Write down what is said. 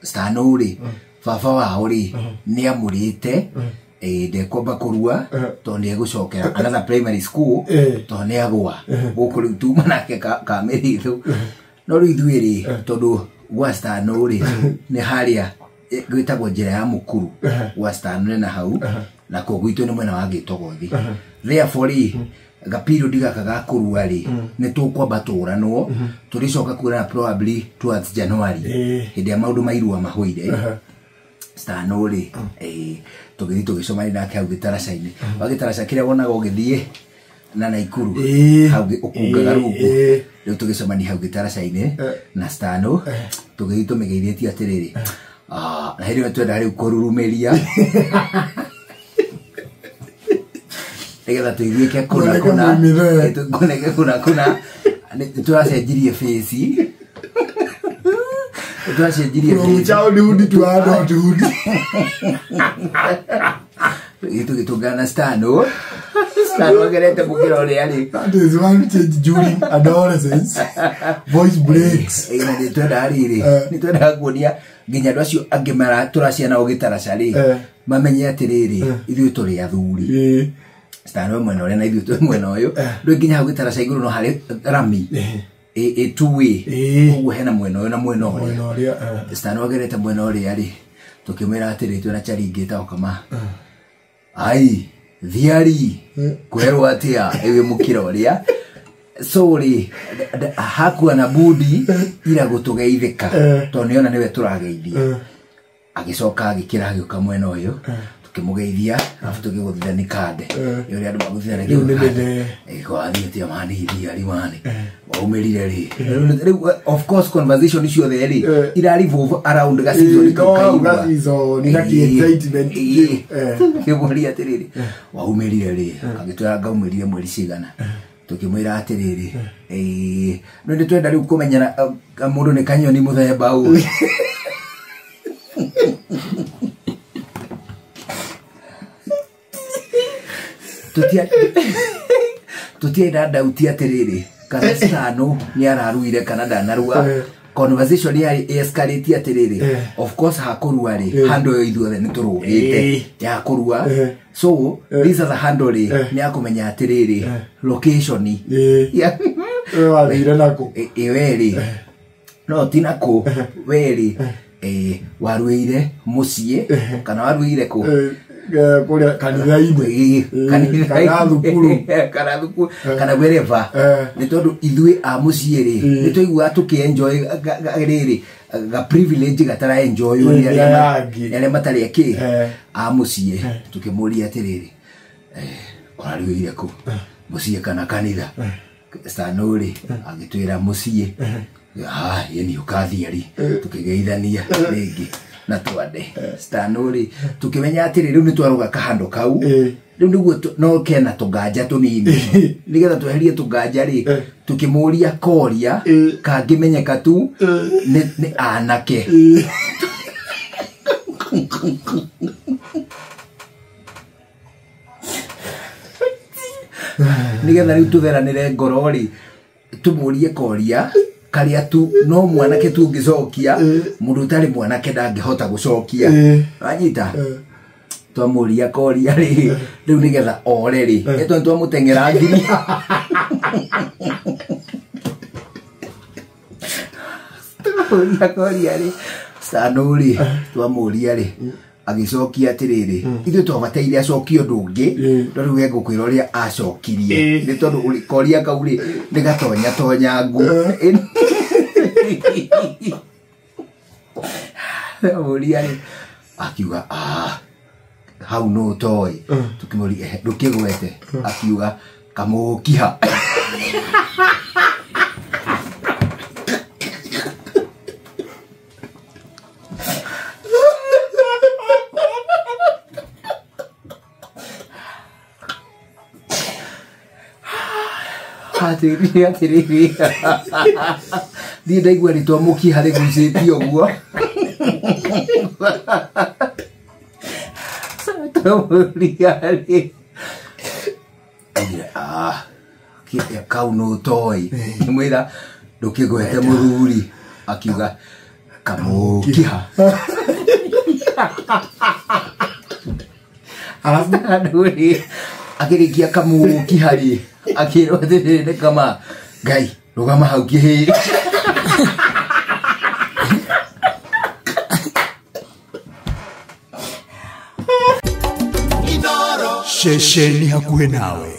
Stano rĩ, baba wao rĩ nĩ amũrĩte, ndekwamba kũrua tondũ nĩ egũcokera another primary school, tondũ nĩ agũa gũkũ rĩu tuma nake ka mĩrithũ. No rĩu ithuĩ rĩ, tondũ gwa Stano rĩ nĩ harĩa gwĩtagwo njĩra ya mũkuru, gwa Stano nĩ na hau, na kũu gwitũ nĩ mwena wa Gĩtogothi. Therefore rĩ, ga period gaka ga kũrua rĩ, nĩ tũkwamba tũranwo, tũrĩcoka kuonana probably towards January, hĩndĩ ya maũndũ ma irua mahũire. Stano rĩ, tũgĩthiĩ tũgĩcemania nake hau gĩtaraca-inĩ wa gĩtaraca kĩrĩa wonaga ũgĩthiĩ na Naikuru, hau ũkungaga rungu. Rĩu tũgĩcemania hau gĩtaraca-inĩ na Stano, tũgĩthiĩ tũmĩgeithĩtie atĩrĩrĩ, na hĩndĩ ĩyo twendaga rĩu kũrurumĩria nĩgetha tũiguĩke kũna Kuoneke kũna. mũimĩrĩre. Kuoneke kũna kũna. Nĩ tũracenjirie face. Nĩ tũracenjirie From face. childhood to adulthood. Tũgĩtũngana na Stano, Stano agerete mũkĩra ũrĩa rĩ. That is one change during adolescence. Voice breaks. Na nĩ twendaga rĩrĩ, nĩ twendaga kuonia nginya andũ acio angĩ tũracia nao gĩtaraca rĩ, mamenye atĩrĩrĩ, ithuĩ tũrĩ athuri. Stano mwena ũrĩa na ithuĩ twĩ mwena ũyũ. Rĩu nginya hau gĩtaraca igũrũ no harĩ rami ĩ two way. Koguo hena mwena ũyũ na mwena ũrĩa. Mwena ũrĩa. Stano agerete mwena ũrĩa rĩ, tũkĩmwĩra atĩrĩ, twĩna chari ingĩ ĩtagwo kama ai thiari kwerwo atĩa ĩwĩ mũkĩra ũrĩa. So rĩ, hakuwa na budi ira gũtũgeithĩka, tondũ nĩona nĩwe tũrageithia. Agĩcoka agĩkĩra agĩũka mwena ũyũ, tũkĩmũgeithia, arabu tũkĩgũthithania kande. Ũrĩa andũ magũthithanagia. Rĩu nĩ mĩthee. Kwathiĩ atĩa mani thiari mani waumĩrire rĩ. Rĩu of course conversation ciothe rĩ, ira revolve around ga season kau No, kairua. ga season, na kĩ excitement kĩu. Kĩmũria atĩrĩrĩ, waumĩrire rĩ? Agĩtwĩra ngaumĩrire mweri cigana. Tũkĩmwĩra atĩrĩrĩ, no nĩ twenda rĩu kũmenyana, mũndũ nĩ kanyoni mũthemba ũyũ. Tũtiarĩ na ndauti atĩrĩrĩ kana Stano nĩ araruire kana ndanarua. Conversation yarĩ escalate atĩrĩrĩ, of course hakũrua rĩ, handũ ĩyo ithuothe nĩ tũrũgĩte ya kũrua. So this other handle rĩ, nĩ ya kũmenya atĩrĩrĩ, location We wathire nakũ? Ĩ we rĩ, no ti nakũ, we rĩ, waruĩire mũciĩ kana waruĩire kũ? Kũrĩa kanitha-inĩ. Kanitha-inĩ. Kana thukuru. Kana thukuru, kana wherever. Nĩ tondũ ithuĩ a mũciĩ rĩ, nĩ twaiguaga tũkĩ-enjoy rĩrĩ ga privilege gatara enjoy nĩ arĩa Nĩ angĩ. nĩ arĩa matarĩ akĩ a mũciĩ. Tũkĩmũria atĩrĩrĩ, ũraruĩire kũ, mũciĩ kana kanitha? Stano rĩ agĩtwĩra mũciĩ. Ye nĩ ũkathiari. Tũkĩgeithania rĩngĩ na twande. Stano rĩ, tũkĩmenya atĩrĩ, rĩu nĩ twarũga kahandũ kau. Rĩu nĩguo no kena tũnganja tũnini, nĩgetha tweherie tũnganja rĩ, tũkĩmũria koria kangĩmenyeka tu nĩ anake. Nĩgetha rĩu tũtheranĩre ngoro rĩ, tũmũrie koria karĩa tu no mwanake tu ũngĩcokia, mũndũ ũtarĩ mwanake ndangĩhota gũcokia. Wanyita? Twamũria koria rĩ, rĩu nĩgetha ore rĩ, ĩtondũ twamũteng'era ngiri. Twamũria koria rĩ, Stano rĩ, twamũria rĩ, agĩcokia atĩrĩrĩ, ithuĩ twabataire acokie ũndũ ũngĩ, no rĩu ngũkwĩra ũrĩa acokirie. Nĩ tondũ koria kau rĩ, nĩ gatonya tonya ngu. Amũria rĩ, akiuga, hau no ũtoĩ. Tũkĩmũria, ndũkĩgwete. Akiuga, kamũkiha. Atĩrĩrĩ, atĩrĩrĩ, niĩ ndaigua rĩtwa mũkiha rĩgucĩtie ũguo. Twamũria rĩ, augire, kau no ũtoĩ. Ngĩmwĩra, ndũkĩgwete mũthuri. Akiuga, Kamũkiha. Arabu Andũ rĩ akĩrĩkia kamũkiha rĩ akĩrwo atĩrĩrĩ nĩ kama ngai rũgama hau kĩhĩ. Ceceni hakuhĩ nawe.